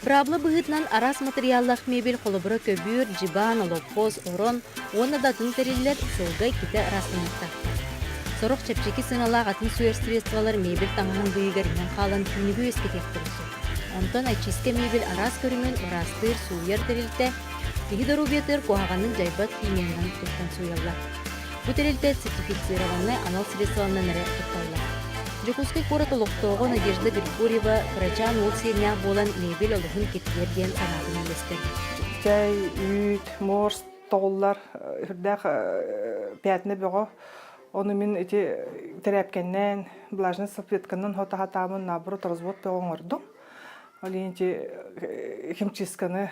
Быраабыла быһыытынан араас матырыйааллаах мебель холобура көбүөр, дьыбаан, олоппос, орон уонна да атын тэриллэр сылга иккитэ ыраастаныахтаахтар. Сорох чэпчэки сыаналаах атын суйар средстволар мебель таҥаһын быыһыгар иҥэн хаалан түүнүгү үөскэтиэхтэрин сөп. Онтон очистка мебель араас көрүҥүн ыраастыыр, сууйар тэрилтэ киһи доруобуйатыгар куһаҕаннык дьайбат химиянан туттан сууйаллар. Бу тэрилтэ сертифицированнай анал средстволарынан эрэ тутталлар. Дьокуускай куорат олохтооҕо Надежда Григорьева кырачаан уол сиэннээх буолан мебель олуһун киртийэр диэн санаатын үллэстэр. Чэй, үүт, морс тоҕуллар үрдээх пятна бөҕө. Ону мин ити тэрээпкэннэн, влажнай салфетканан хото-хатаамын наоборот развод бөҕө оҥордум. Ол иһин ити химчистканы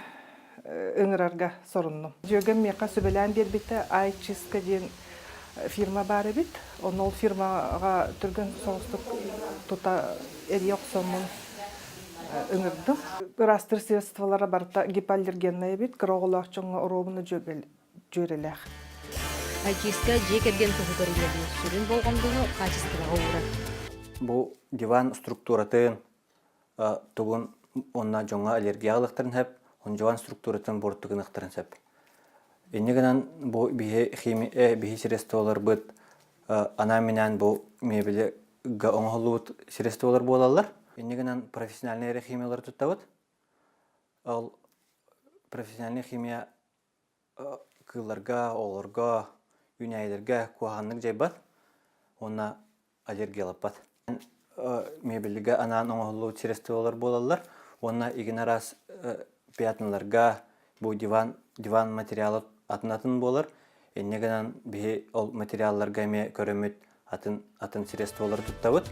ыҥырарга соруннум. Дьүөгэм миэхэ сүбэлээн биэрбитэ iЧистка диэн фирма баар эбит. Онно ол фирмаҕа түргэн соҕустук тута эрийэ охсоммун ыҥырдым. Ыраастыыр средстволара барыта гипоаллергеннай эбит, кыра оҕолоох дьоҥҥо оруобуна дьүөрэлээх. Айтиска дьиэ кэргэн туһугар үлэлиир сүрүн болҕомтону хаачыстыбаҕа уурар. Бу диван структуратын тугун уонна дьоҥҥо аллергия ылыахтарын сөп, дьуон структуратын буорту гыныахтарын сөп. Инньэ гынан бу биһи хими биһи средстволарбыт анаан-минээн бу мебели оҥоһуллубут средстволар буолаллар. Инньэ гынан профессиональнай эрэ химиялары туттабыт. Ол профессиональный химия кыылларга, оҕолорго, үүнээйилэргэ куһаҕаннык дьайбат уонна аллергиялаппат. Мебельгэ анаан оҥоһуллубут средстволар буолаллар уонна игин араас пятналарга бу диван диван материала атын-атын буолар. Инньэ гынан биһи ол материалларга эмиэ көрөммүт атын атын средстволары туттабыт.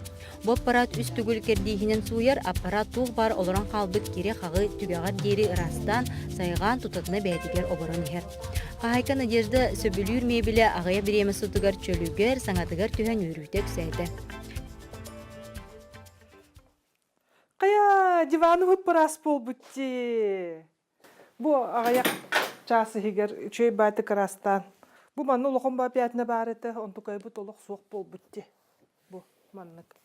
Бу аппарат үс төгүл кэрдииһинэн сууйар, аппарат туох баар олорон хаалбыт кири-хаҕы түгэҕэр диэри ыраастаан, сайҕаан тутатына бэйэтигэр оборон иһэр. Хаһаайка Надежда сөбүлүүр мебелэ аҕыйах бириэмэ сутугар чөлүгэр, саҥатыгар түһэн үөрүүтэ үксээтэ. Хайа, диваны ыраас буолбут дии. Бу аҕыйах чаас иһигэр үчүгэй баайдык ыраастаан. Бу манна улахан баа пятна баар этэ, онтукайбыт олох суох буолбут дии. Бу маннык.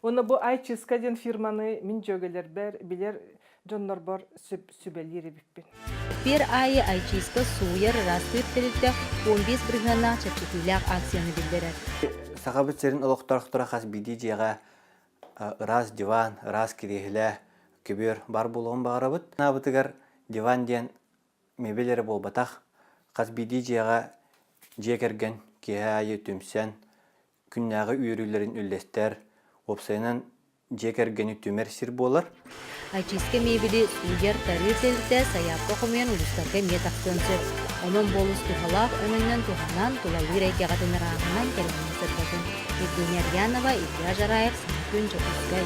Уонна бу iЧистка диэн фирманы мин дьүөгэлэрбэр, билэр дьоннорбор сүбэлиир эбиппин. Пер аайы iЧистка сууйар, ыраастыыр тэрилтэ 15 бырыһыаннаах чэпчэтиилээх акцияны биллэрэр. Сахабыт сирин олохтоохторо хас биирдии дьиэҕэ ыраас диван, ыраас кириэһилэ, көбүөр баар буолуон баҕарабыт. Санаабытыгар диван диэн мебель эрэ буолбатах, хас биирдии дьиэҕэ дьиэ кэргэн киэһэ аайы түмсэн, күннээҕи үөрүүлэрин үллэстэр, уопсайынан дьиэ кэргэни түмэр сир буолар. Очистка мебели сууйар, тарыыр тэрилтэ сайаапка хомуйан улуустарга эмиэ тахсыан сөп. Онон буолус туһалаах өҥөннөн туһанан, тулалыыр эйгэҕитин ырааһынан, кэрэнэн сырдатын. Евгения Арьянова, Илья Жараев, Саҥа күн, Дьокуускай.